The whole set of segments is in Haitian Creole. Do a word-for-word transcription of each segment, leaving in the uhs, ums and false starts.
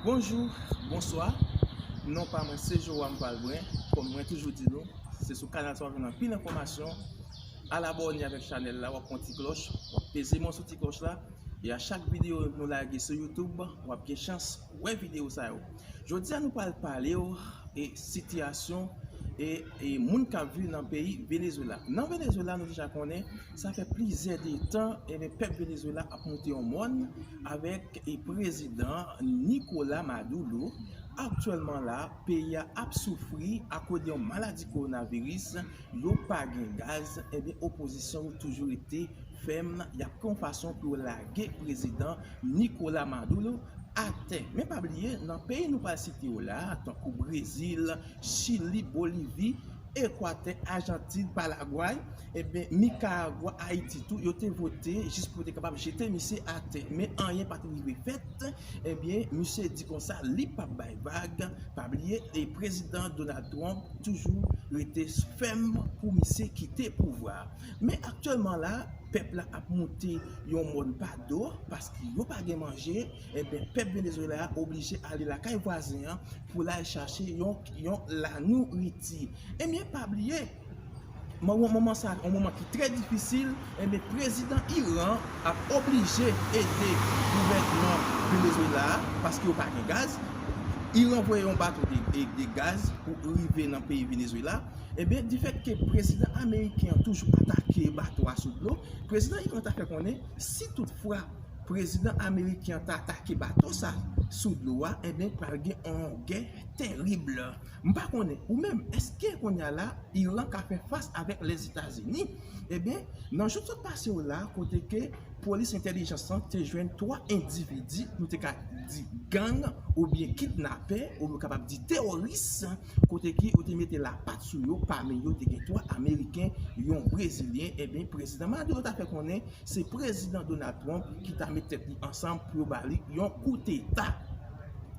Bonjou, bonswa. Non pa mwen se Joram Valbrun. Kòm mwen toujou di nou, se sou kanal sa w ap jwenn anpil enfòmasyon. Al abòne avèk chanèl la, w ap pran ti klòch, w ap peze mòso ti klòch la. E a chak videyo nou lage sou YouTube, w ap gen chans wè videyo sa yo. Jodi a nou pral pale w e sitiyasyon e, e moun k ap viv nan peyi Venezuela. Nan Venezuela, nou deja konnen, sa fè plizyè de tan, e pèp Venezuela ap moute yon mòn avèk e prezidan Nicolas Maduro. Aktyèlman la, peyi a ap soufri akoz de yon maladi kowonaviris, yo pa gen gaz, ebyen opozisyon yo toujou rete fèm, y ap pran yon fason pou yo lage prezidan Nicolas Maduro atè. Men pa bliye, nan peyi nou pral site yo la, tankou Brezil, Chili, Bolivi, Ekwatè, Ajantin, Paragway, ebyen, Nikaragwa, Ayiti tou, yo te vote jis pou yo te kapab jete misye atè. Men anyen pa t rive fèt. Ebyen, misye di konsa, li p ap bay vag. Pa bliye, e prezidan Donald Trump toujou rete fèm pou misye kite pouvwa. Men aktyèlman la, pèp la ap moute yon mòn pa do, paske yo pa gen manje, ebyen, pèp Venezuela a oblije ale lakay vwazen an pou l al chache yon, yon lanouriti. Ebyen, pa bliye, moman, moman sa, yon moman ki trè difisil, ebyen, prezidan Iran ap oblije ede gouvènman Venezuela a, paske yo pa gen gaz. Iran voye yon bato de, de, de gaz pou rive nan peyi Venezuela. Ebyen, difèt ke prezidan ameriken an toujou atake bato a sou dlo, prezidan Iran ta fè konnen, si toutfwa prezidan ameriken an ta atake bato sa sou dlo a, ebyen, pral gen yon gè terib. M pa konnen, ou menm, èske kounye a la, Iran ka fè fas avèk Lèzetazini? Ebyen, nan jou k sot pase yo la, kote ke polis entèlijans lan te jwenn twa endividi, nou te ka di gang, oubyen kidnapè, oubyen kapab di teworis, kote ke yo te mete lapat sou yo, pami yo te gen twa Ameriken, yon Brezilyen, ebyen, prezidan Maduro ta fè konnen se prezidan Donald Trump ki ta met tèt li ansanm pou yo ba li yon kouteta.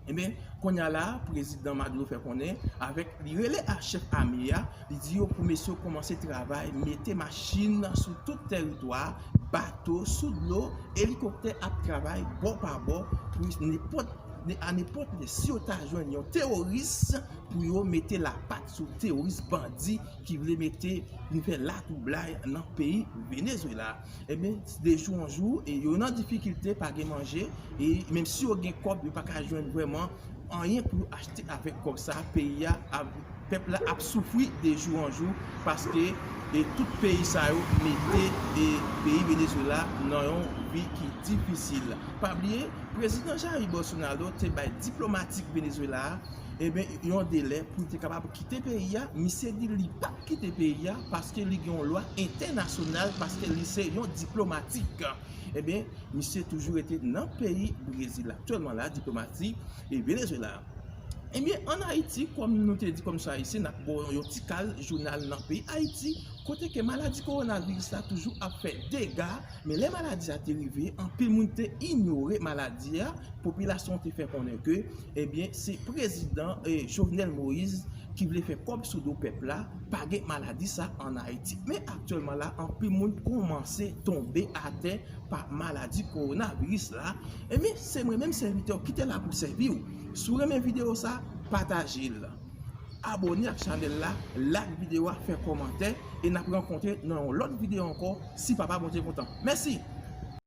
Ebyen, kounye a la, prezidan Maduro fè konnen, avèk li rele a chèf ame a, li di yo pou mesye yo kòmanse travay, mete machin sou tout tèritwa, bato, sou dlo, elikoptè ap travay bò pa bò pou nenpòt, a nenpòt lè, si yo ta jwenn yon teworis, pou yo mete lapat sou teworis bandi ki vle mete, vin fè latwoublay nan peyi Venezuela. Ebyen, de jou an jou, e yo nan difikilte, pa gen manje, e menm si yo gen kòb, yo pa ka jwenn vrèman anyen pou yo achte avèk kòb sa, peyi a ap, pèp la ap soufri de jou an jou, paske, e tout peyi sa yo mete, e peyi Venezuela nan yon vi ki difisil. Pa bliye, prezidan Jair Bolsonaro te bay diplomatik Venezuela a, ebyen, yon delè pou li te kapab kite peyi a. Misye di li p ap kite peyi a paske li gen yon lwa entènasyonal, paske li se yon diplomatik. Ebyen, misye toujou rete nan peyi Brezil aktyèlman la, diplomatik e Venezuela. Ebyen, ann Ayiti, kòm nou te di, kòm sa isi, n ap ba w yon ti kal jounal nan peyi Ayiti, kote ke maladi kowonaviris la toujou ap fè dega, men lè maladi a te rive, anpil moun te inyore maladi a, popilasyon te fè konnen ke, ebyen, se prezidan, eh, Jovenel Moïse ki vle fè kòb sou do pèp la, pa gen maladi sa ann Ayiti. Men aktyèlman la, anpil moun kòmanse tonbe atè pa maladi kowonaviris la. Ebyen, se mwen menm sèvitè w ki te la pou sèvi w. Si w renmen videyo sa, pataje l. Abòne ak chanèl la, like videyo a, fè kòmantè, e n ap rankontre nan yon lòt videyo ankò, si Papa Bondye kontan. Mèsi!